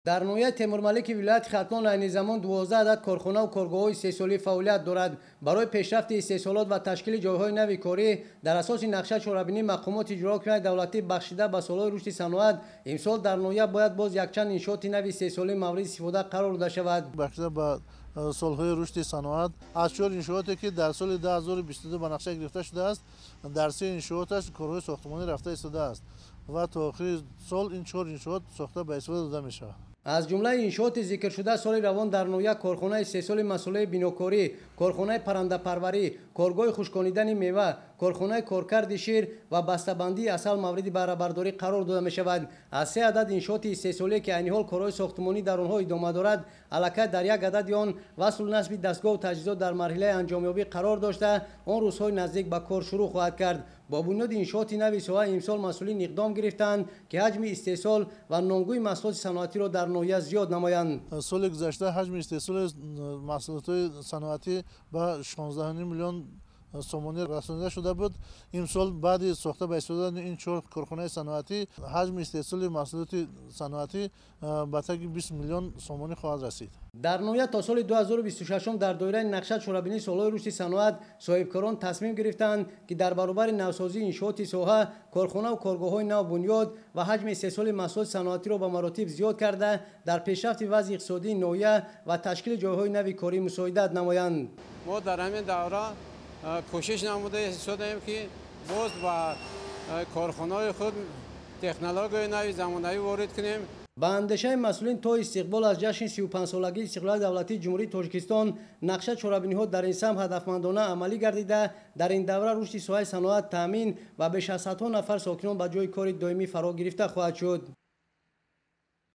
Дар ноҳияи Темурмалики вилояти Хатлон айни замон 12 адад корхонаву коргоҳҳои истеҳсолӣ фаъолият дорад. Барои пешрафти истеҳсолот ва ташкили ҷойҳои нави корӣ дар асоси нақша чорабинии мақомоти иҷроҳакунандаи давлатӣ бахшида ба солҳои рушди саноат, имсол дар ноҳия бояд боз якчанд иншооти нави истеҳсолӣ мавриди истифода қарор дода шавад. Бахшида ба солҳои рушди саноат, аз чор иншооте, ки дар соли 2022 ба нақша гирифта шудааст, дар се иншооташ корҳои сохтмонӣ рафта истодааст ва то охири сол ин чор иншоот сохта ба истифода дода мешавад. Аз ҷумлаи иншооти зикршуда соли равон дар ноҳия корхонаи истеҳсоли масолеҳи бинокорӣ, корхонаи паррандапарварӣ, коргоҳи хушконидани мева, корхонаи коркарди шир ва бастабандии асал мавриди баҳрабардорӣ қарор дода мешавад. Аз се адад иншооти истеҳсолие, ки айни ҳол корҳои сохтмонӣ дар онҳо идома дорад, аллакай дар як адади он васлу насби дастгоҳу таҷҳизот дар марҳилаи анҷомёбӣ қарор дошта, он рӯзҳои наздик ба кор шурӯъ хоҳад кард. Бо бунёди иншооти нави соҳа имсол масъулин иқдом гирифтанд, ки ҳаҷми истеҳсол ва номгӯи маҳсулоти саноатиро дар ноҳия зиёд намоянд. Соли гузашта ҳаҷми истеҳсоли маҳсулотҳои саноатӣ ба 16 миллион сомонӣ расонида шуда буд. Имсол баъди сохта ба истифода додани ин чор корхонаи саноатӣ ҳаҷми истеҳсоли маҳсулоти саноатӣ ба таги 20 миллион сомонӣ хоҳад расид. Дар ноҳия то соли 2026 дар доираи нақша чорабинии солҳои рушди саноат соҳибкорон тасмим гирифтанд, ки дар баробари навсозии иншооти соҳа корхонаву коргоҳҳои нав бунёд ва ҳаҷми истеҳсоли маҳсулоти саноатиро ба маротиб зиёд карда, дар пешрафти вазъи иқтисодии ноҳия ва ташкили ҷойҳои нави корӣ мусоидат намоянд. Мо дар ҳамин давра кӯшиш намуда истодаем, ки боз ба корхонаҳои худ технологияи нави замонавӣ ворид кунем. Ба андешаи масъулин, то истиқбол аз ҷашни 35-солагии истиқлолияти давлатии Ҷумҳурии Тоҷикистон нақша чорабиниҳо дар ин самт ҳадафмандона амалӣ гардида, дар ин давра рушди соҳаи саноат таъмин ва беш аз садҳо нафар сокинон ба ҷойи кори доимӣ фаро гирифта хоҳад шуд.